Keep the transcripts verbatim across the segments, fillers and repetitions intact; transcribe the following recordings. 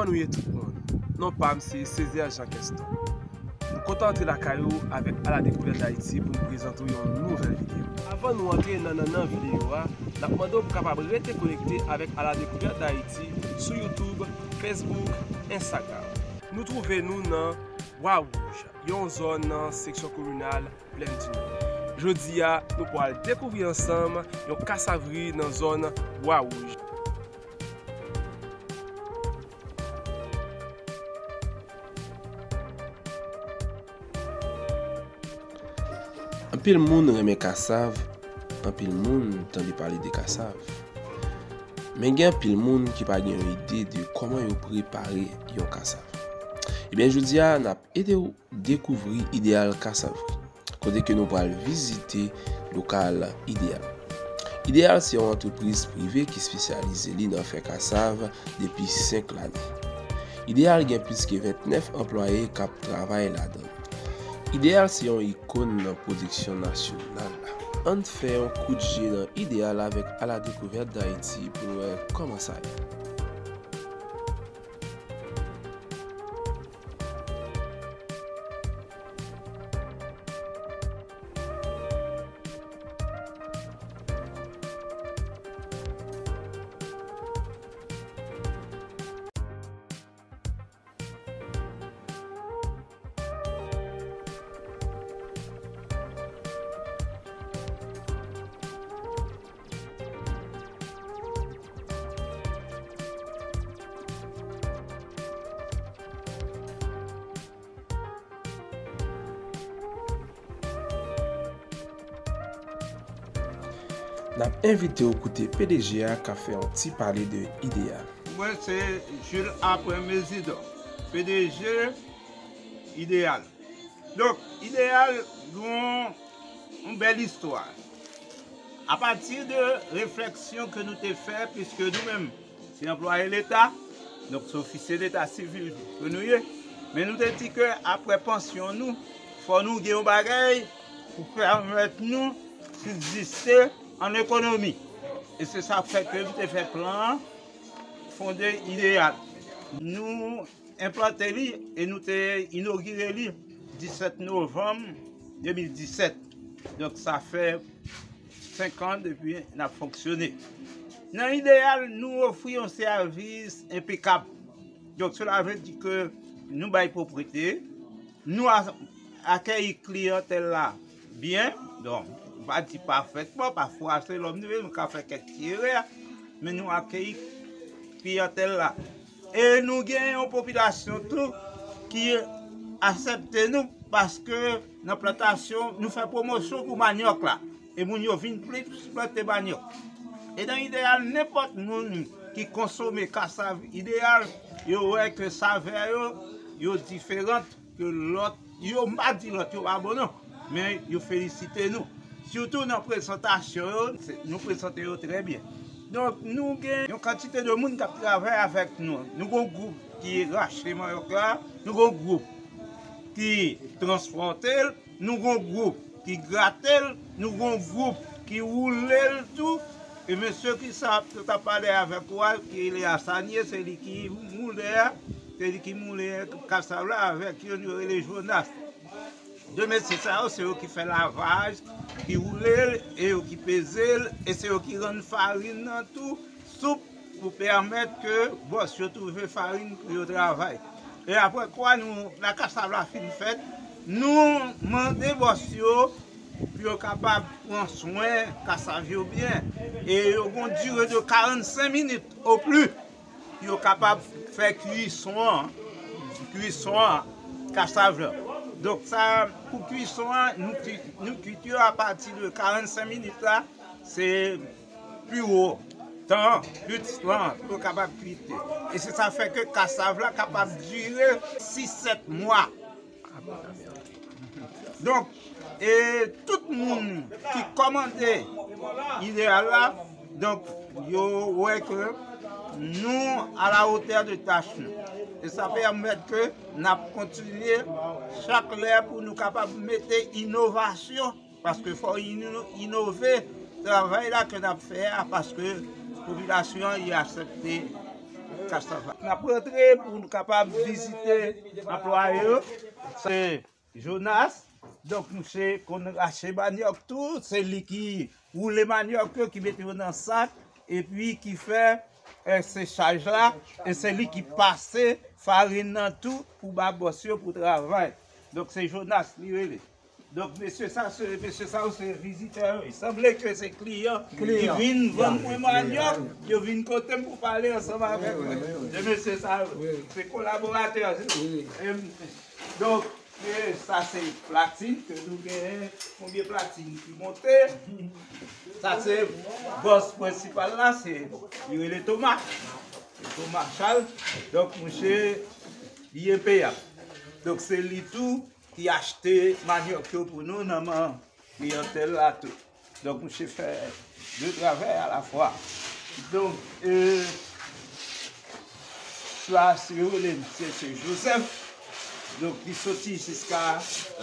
Nou ye tout moun. Non pa m se Césaire Jean Keston. Nou kontan antre lakay ou avèk A la Découverte d'Haïti pou n prezante w yon nouvèl videyo. Avan nou antre nan nannan videyo a, n ap mande w pou w kapab rete konekte avèk A la Découverte d'Haïti sou YouTube, Facebook, Instagram. Nou twouve nou nan Bwa Wouj, yon zòn nan seksyon kominal Plèn di Nò. Jodi a, nou pral dekouvri ansanm yon kasavri nan zòn Bwa Wouj. Anpil moun renmen kasav, anpil moun tande pale de kasav. Men gen anpil moun ki pa gen yon ide de kòman yo prepare yon kasav. Ebyen, jodi a, n ap ede w dekouvri Idéal Kasavri, kote ke nou pral vizite lokal Idéal. Idéal se yon antrepriz prive ki espesyalize li nan fè kasav depi senk lane. Idéal gen plis ke vennèf anplwaye k ap travay ladan l. Idéal se yon ikòn nan pwodiksyon nasyonal la. Ann fè yon kout je nan Idéal avèk A la Découverte d'Haïti pou n wè kòman sa ye. N ap envite w koute P D G a k ap fè yon ti pale de Idéal. Mwen se Jules Apren Mésidor, P D G Idéal. Donk, Idéal gon yon bèl istwa. Apati de refleksyon ke nou te fè, piske nou menm, se anplwaye Leta, donk se ofisye Leta sivil ke nou ye, men nou te di ke apre pansyon nou, fò nou gen yon bagay pou pèmèt nou sibziste an ekonomi. E se sa k fè ke nou te fè plan an, fonde Idéal. Nou enplante li e nou te inogire li disèt novanm de mil disèt. Donk, sa fè senk an depi n ap fonksyone. Nan Idéal, nou ofri yon sèvis enpekab. Donk, sela vle di ke nou bay pwoprete, nou a-, akeyi kliyantèl la byen. Donk, m pa di pafètman, pafwa se lòm nou ye, nou ka fè kèk ti erè, men nou akeyi kliyantèl la. E nou gen yon popilasyon tou ki aksepte nou, paske nan plantasyon, nou fè pwomosyon pou manyòk la. E moun yo vin plis plante manyòk. E nan Idéal, nenpòt moun ki konsome kasav Idéal, yo wè ke savè yo, yo diferan ke lòt yo, m pa di lòt yo pa bon non, men yo felisite nou. Sitou nan prezantasyon yo, se, nou prezante yo trè byen. Donk, nou gen yon kantite de moun k ap travay avèk nou. Nou gon gwoup ki rache manyòk la, nou gon gwoup ki transpòte l, nou gon gwoup ki grate l, nou gon gwoup ki woule l tou. E mesye ki sa, t ap pale avèk ou a, ki rele Asanie, se li ki moule a, se li ki moule kasav la avèk youn yo rele Jonas. De mesye sa yo, se yo ki fè lavaj, ki woule l, e yo ki peze l, e se yo ki rann farin nan tou soup pou pèmèt ke bòs yo twouve farin pou yo travay. E apre kwa nou, la kasav la fin fèt, nou mande bòs yo pou yo kapab pran swen kasav yo byen. E yo gon dire de karannsenk minit o pli pou yo kapab fè kwison an, kwison an, kasav la. Donk sa, pou kwison an, nou kwi-, nou kwit yo apati de karannsenk minit la, se pi wo tan, plis tan pou yo kapab kwit li. E se sa fè ke kasav la kapab dire sis sèt mwa. Donk, e tout moun ki kòmande Idéal la, donk, yo wè ke nou a la wotè de tach nou. E sa pèmèt ke n ap kontinye chak lè pou nou kapab mete inovasyon, paske fò ino-, inove travay la ke n ap fè a, paske popilasyon an, li aksepte N ap rantre pou nou kapab vizite anplwaye yo. Se Jonas. Donk, misye konn rache manyòk tou. Se li ki woule manyòk yo, ki mete yo nan sak, epi ki fè, eh, sechaj la. E se li ki pase farin nan tou pou ba bòs yo pou travay. Donk, se Jonas li rele. Donk, mesye sa, se, mesye sa yo se vizitè yo. Sanble ke se kliyan ki vin vann mwen manyòk. Yo vin kote m pou pale ansanm avèk mwen. De mesye sa yo. Se kolaboratè yo. Em, donk, e sa se platin ke nou genyen. Konbyen platin ki monte? Sa se bòs prensipal la, se, li rele Thomas. Thomas Charles. Donk, misye, li enpeyab. Donk, se li tou ki achte manyòk yo pou nou nan men kliyantèl la tou. Donk, misye fè de travay alafwa. Donk, e, sa, si yo rele misye, se Joseph. Donk, li soti jiska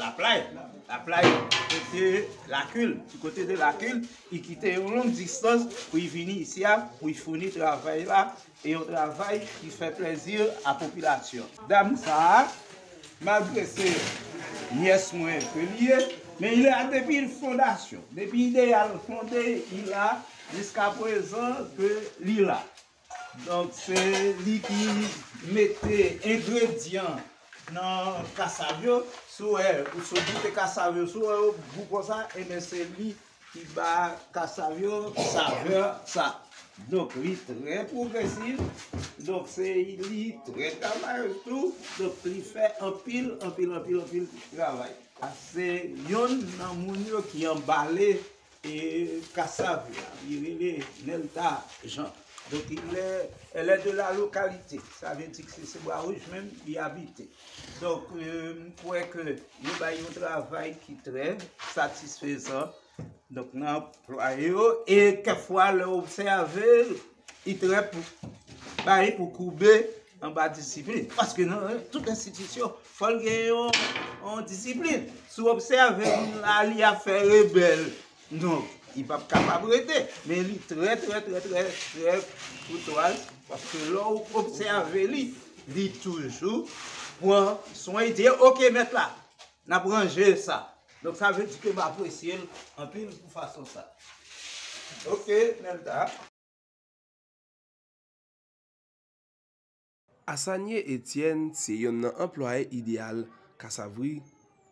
Laplay. Laplay, kote Lakil. Du kote de Lakil, li kite yon long distans pou li vini isi a, pou li founi travay la. E yon travay ki fè plezi a popilasyon. Dam sa a, malgre se nyès mwen ke li ye, men li la depi fondasyon. Depi ide a l fonde, li la, jiska prezan ke li la. Donk, se li ki mete engredyan nan kasav yo. Si w wè, ou sot goute kasav yo, si w wè yo gou konsa, ebyen, se li ki ba kasav yo savè sa. Donk, li trè pwogresif. Donk, se li trè travayè tou. Donk, li fè anpil, anpil, anpil, anpil travay. Se yonn nan moun yo ki anbale, e, kasav la. Li rele Nelta Jean. Donk, il est, elle est de la localité. Sa vle di ke se, se Bwa Wouj menm li abite. Donk, e, m kwè ke yo bay yon travay ki trè satisfezan. Donk, nan anplwaye yo, e kèk fwa, lè w obsève l, li trè pou, bay pou koube anba disiplin. Paske nan tout enstitisyon, fò l gen yon, yon disiplin. Si w obsève moun la, li ap fè rebèl. Donk, li p ap kapab rete. Men li trè, trè, trè, trè, trè koutwaz. Paske lè w obsève li, li toujou pran swen, li di, "Ok, mèt la, n ap ranje sa." Donk, sa vle di ke m apresye l anpil pou fason sa. Ok, Nelda. Asanie Etienne se yonn nan anplwaye ideyal Kasavri.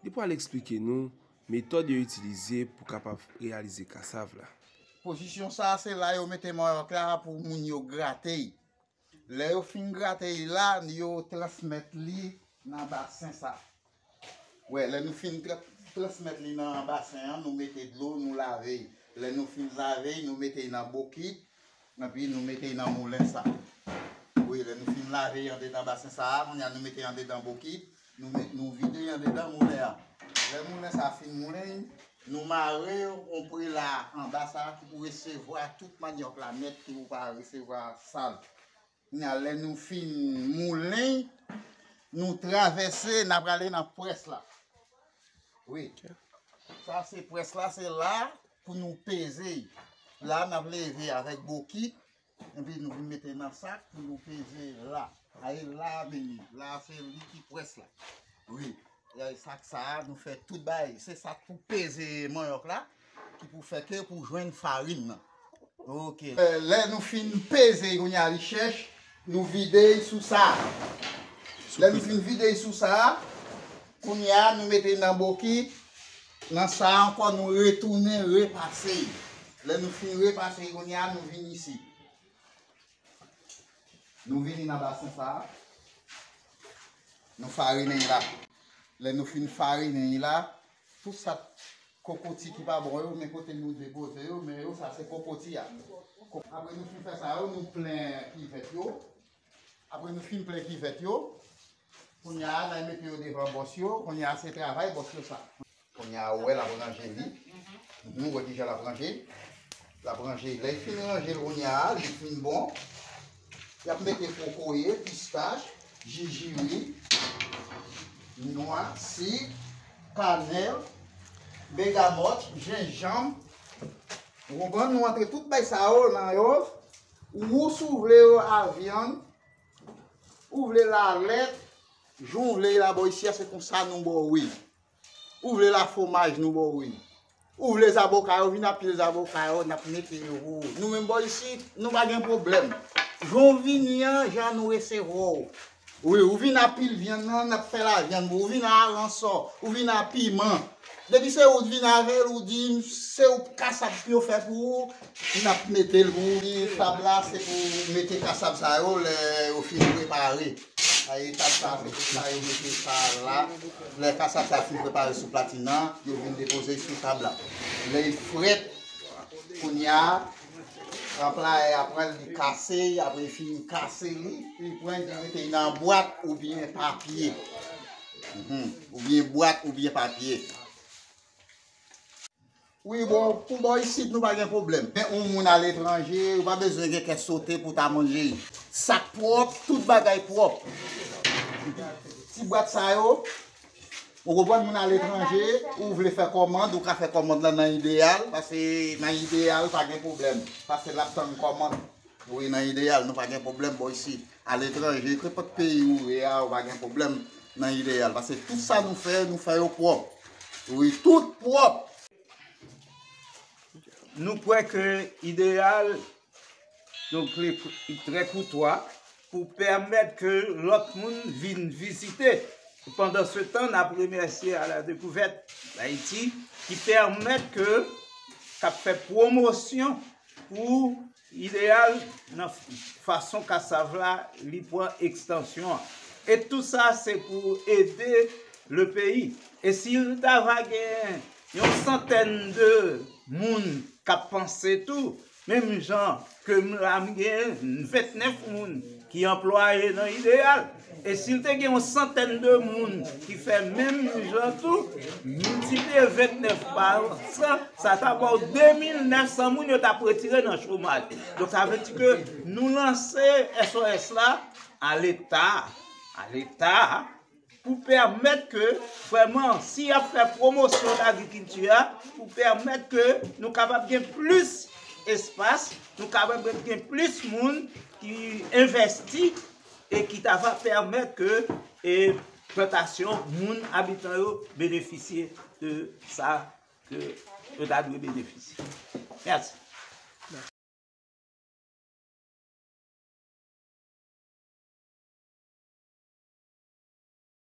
Li pral eksplike nou metòd yo itilize pou kapab reyalize kasav la. Pozisyon sa a, se la yo mete manyòk la pou moun yo grate l. Lè yo fin grate l la, yo transmèt li nan basen sa. Wè, lè nou fin tra-, transmèt li nan basen an, nou mete dlo, nou lave l. Lè nou fin lave l, nou mete l nan bokit, epi nou mete l nan moulen sa. Wi, lè nou fin lave l andedan basen sa a, kounye a nou mete l andedan bokit, nou met-, nou vide l andedan moulen an. Lè moulen sa a fin moulen, nou mare yon prela anba sa a ki pou resevwa tout manyòk la nèt, ki pou pa resevwa sal. Kounye a, lè nou fin moulen, nou travèse, n a prale nan près la. Wi. Sa se près la, se la pou nou peze. La, n ap leve avèk bokit, epi nou vin mete nan sak pou nou peze la. A, e la a vini. La, se li ki près la. Wi. E sak sa a, nou fè tout bagay. Se sak pou peze manyòk la, ki pou fè ke pou jwenn farin nan. Ok. Eh, lè nou fin peze, kounye a li chèch, nou vide l sou sa. Lè nou fin vide l sou sa, kounye a nou mete l nan bokit, nan sa ankò nou retounen repase l. Lè nou fin repase l, kounye a nou vin isi. Nou vini nan basen sa a. Nou farinen la. Lè nou fin farinen la, tout sa kokoti ki pa bon yo, men kote nou depoze yo, men yo, sa se kokoti a. Ko-, apre nou fin fè sa yo, nou plen kivèt yo. Apre nou fin plen kivèt yo, kounye a, n a mete yo devan bòs yo, kounye a, se travay bòs yo sa. Kounye a, ou wè l ap ranje li. Nou wè kijan l ap ranje l. L ap ranje l. Lè l fin ranje l, kounye a, li fin bon. Y ap mete kokoye, pistach, jijiri, nwa, sik, kanèl, begamòt, jenjanm. Ou konprann? Nou antre tout bay sa yo nan yo. Ou si w vle yo a vyann, Ou vle lalèt, jan w vle la bò isi a, se konsa nou ba w li. Ou vle lafwomaj, nou ba w li. Ou vle zaboka yo, vin a pil zaboka yo, n ap mete yo pou ou. Nou menm bò isi, nou pa gen pwoblèm. Jan w vini an, jan nou resevwa w. Wi, ou vin a pil vyann nan, n ap fè lavyann pou ou. Ou vin a aransò, ou vin a piman. Depi se ou t vin avè l, ou di m se ou kasab pou yo fè pou ou, n ap mete l pou ou. Li tab la, se pou mete kasab sa yo lè yo fin prepare. Ay, tab sa, se pou sa yo mete sa la. Lè kasab sa fin prepare sou platin nan, yo vin depoze l sou tab la. Lè l frèt, kounye a, anplwayè a pran l, li kase, apre l fin kase li, li pran l, li mete l nan bwat oubyen papye. Mhm. Oubyen bwat oubyen papye. Wi, bon, pou bò isit, nou pa gen pwoblèm. Men yon moun aletranje, ou pa bezwen gen kè sote pou ta manje. Sa k pwòp, tout bagay pwòp. Ti bwat sa yo, ou konprann, moun aletranje, ou vle fè kòmand, ou ka fè kòmand lan nan Ideyal, paske nan Ideyal pa gen pwoblèm, paske l ap tann kòmand. Wi, nan Ideyal, nou pa gen pwoblèm bò isi. Aletranje, nenpòt peyi ou ye a, ou pa gen pwoblèm nan Ideyal. Paske tout sa nou fè, nou fè yo pwòp. Wi, tout pwòp. Nou kwè ke Ideyal, donk, li, li trè koutwa pou pèmèt ke lòt moun vin vizite. Pandan se tan, n ap remèsye A la Découverte d'Haïti ki pèmèt ke, k ap fè pwomosyon pou Ideyal nan fason kasav la, li pran ekstansyon an. E tou sa, se pou ede le peyi. E si l ta va gen yon santèn de moun k ap panse tou, menm jan ke m la, m gen vennèf moun ki anplwaye nan Ideyal. E si l te gen yon santèn de moun ki fè menm jan tou, miltipliye vennèf pa san, sa ta ba w de mil nèf san moun yo t ap retire nan chomaj. Donk, sa vle di ke nou lanse S O S la a Leta, a Leta, pou pèmèt ke, vrèman, si y ap fè pwomosyon lagrikilti a, pou pèmèt ke nou kapab gen plis espas, nou kapab gen plis moun ki envèsti e ki ta va pèmèt ke, e, plantasyon, moun, abitan yo benefisye de sa ke yo ta dwe benefisye. Mèsi.